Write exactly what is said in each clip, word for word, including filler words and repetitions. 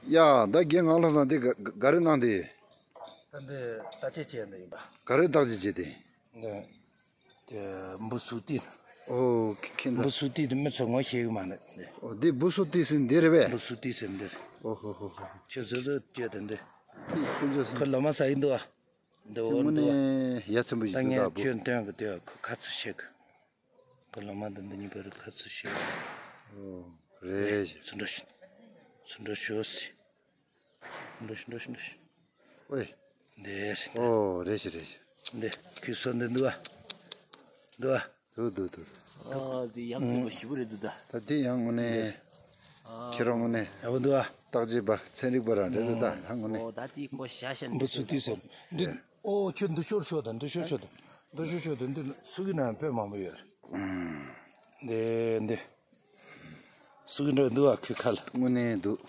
ཡ། ད་རྒན་ངག་དབང་ལྷ་བཟང་དེ་ག་ག་ག་རེ་གནང་དེ། ད་འདི་བརྟག་དཔྱད་བྱས་འདི་ཡིན་པ། ག་རེ་བརྟག་དཔྱད་བྱས་དེ། འདི་དེ་འབུ་སུ་ཏི། ཨོ་ཁྱེད་འདི། འབུ་སུ་ཏི་དེ་མི་ཚོ་ངོ་ཤེས་གི་མ་རེད་འདི། ཨོ་འདི་འབུ་སུ་ཏི་ཟེར་འདི་རེད་པས། འབུ་སུ་ཏི་ཟེར་འདི་རེད། ཨོ་ཧོ་ཧོ་ཧོ། ཁྱོད་བཟོ་བཟོ་བྱས་དེ་འདི། ཁྱོད་ཁོ་ལོ་མ་ཟ་ཡི་འདུག་ཨ། འདི་འོ་འདི་འོ། ཡ་མཚན་པོ་ཞིག་ད་འདུག་ངས་ད་འབུ། ཁྱོད་སྟོན་གི་འདུག་ཨ། ཁོ་ཁ་ཚུར་བཤད་གི། ཁོ་ལོ་མ་འདི་འདི་གཉིས་པ་རུ་ཁ་ཚུར་ཤོད། ཨོ། རེད། ཚུར་འགྲོ་ཤོག་ཚུར་འགྲོ་ཤོག་ཟེར། འགྲོ་ཤོག་འགྲོ་ཤོག་འགྲོ་ཤོག་ཨོའི། འདི་རེད། ཨོ་རེད་ཤི་རེད་ཤི། འདི་ཁོའི་སོ་འདི་འདུག་ཨ། འདུག་ཨ། འདུག་འདུག་འདུག་ཨ་འདི་ཡ་མཚན་པོ་ཞེ་པོ་རེད་འདུག་ད། ད་འདི་ཡང་དངོས་གནས། ཁྱེད་རང་དངོས་གནས། ཡག་པོ་འདུག་ཨ། བརྟག་དཔྱད་པ་ཚན་རིག་པ་རང་རེད་འདུག་ད་ད་དངོས་གནས། ཨོ་ད་འདི་ཁོ་ཤ་ཤ་འདི་སུ་དུས་ཟེར། འདི་ཨོ་ཁྱོད་འདི་ཤོར་ཤོར་དང་འདི་ཤོར་ཤོར་དང་། འདི་ཤོར་ཤོར་དང་འདི་སུ་གི་ནང་དཔེ་མང་པོ་ཡོད་རེད། འདི་འདི། སུ་གི་འདྲ་འདུག་ཨ་ཁོའི་ཁ་ལ། དངོས་གནས་འདུག་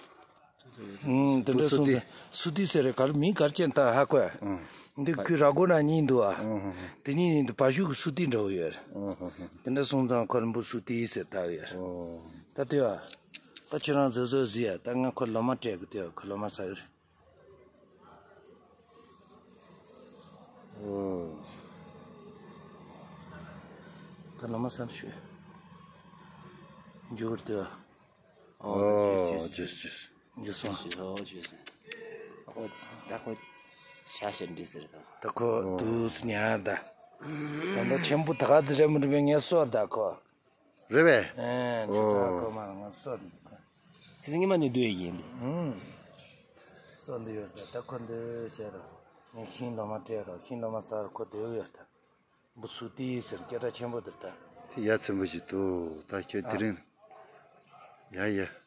ཨུམ། དེ་འདྲ་སོང་ཙང་སུ་ཏི་ཟེར་རེད། གར་མིང་གར་ཅན་ད་ཧ་གོ་ཨ། འདི་ཁོའི་ར་སྒོ་ན་གཉིས་འདུག་ཨ། དེ་གཉིས་ནི་འདི་བ་ཤུ་གི་སུ་ཏི་འདྲ་བོ་ཡོད་རེད། དེ་འདྲ་སོང་ཙང་ཁོ་ལ་འབུ་སུ་ཏི་ཟེར་བཏགས་ཡོད་རེད། ད་ལྟོས་ཨ། ད་ཁྱོད་རང་བཟོ་བཟོ་ཟིག་ཨ། ད་ང་ཁོ་ལོ་མ་སྤྲད་གི་ལྟོས་ཨ། ཁོ་ལོ་མ་ཟ་གི་རེད། ཨོ། ད་ལོ་མ་སང་ཞུ། འཇུ་བར་དུ། ཨོ། ཨོ་ཇུས་ཇུས། ཇུས་ཇུས། འཇུ་སོང་། ཨོ་ཇུས། ཨོ་ད་ཁོ་ཤ་ཤ་འདྲི་ཟེར་ད། ད་ཁོ་ཨོ་དུས་ཉར་ད། ད་ད་ཆེན་པོ་ད་ག་ཙི་རེད་མི་རུ་བའི་ངལ་གསོ་ད་ཁོ། རེད་པས། ཨེ་ཁྱོད་ཚ་ཨོ་ཁོ་མ་ང་གསོ་འདུག་ཁོ། ཁྱེད་ཚོ་ཉི་མ་ནས་འདུག་ཡས་ཡིན་འདི། ཨུམ། གསོ་འདི་ཡོད་ད། ད་ཁོ་འདི་བྱས་རོགས། ངས་ཤིང་ལོ་མ་སྤྲད་རོགས། ཤིང་ལོ་མ་ཟ་རོགས། ཁོ་སྡོད་ཡོད་ད། འབུ་སུ་ཏི་ཟེར་སྐད་གྲགས་ཆེན་པོ་འདིར་ད། དེ་ཡ་མཚན་པོ་ཞིག་འདུག་ད་ཁྱོད་དེ་ཨ། རིང་། ཡ་ཡ།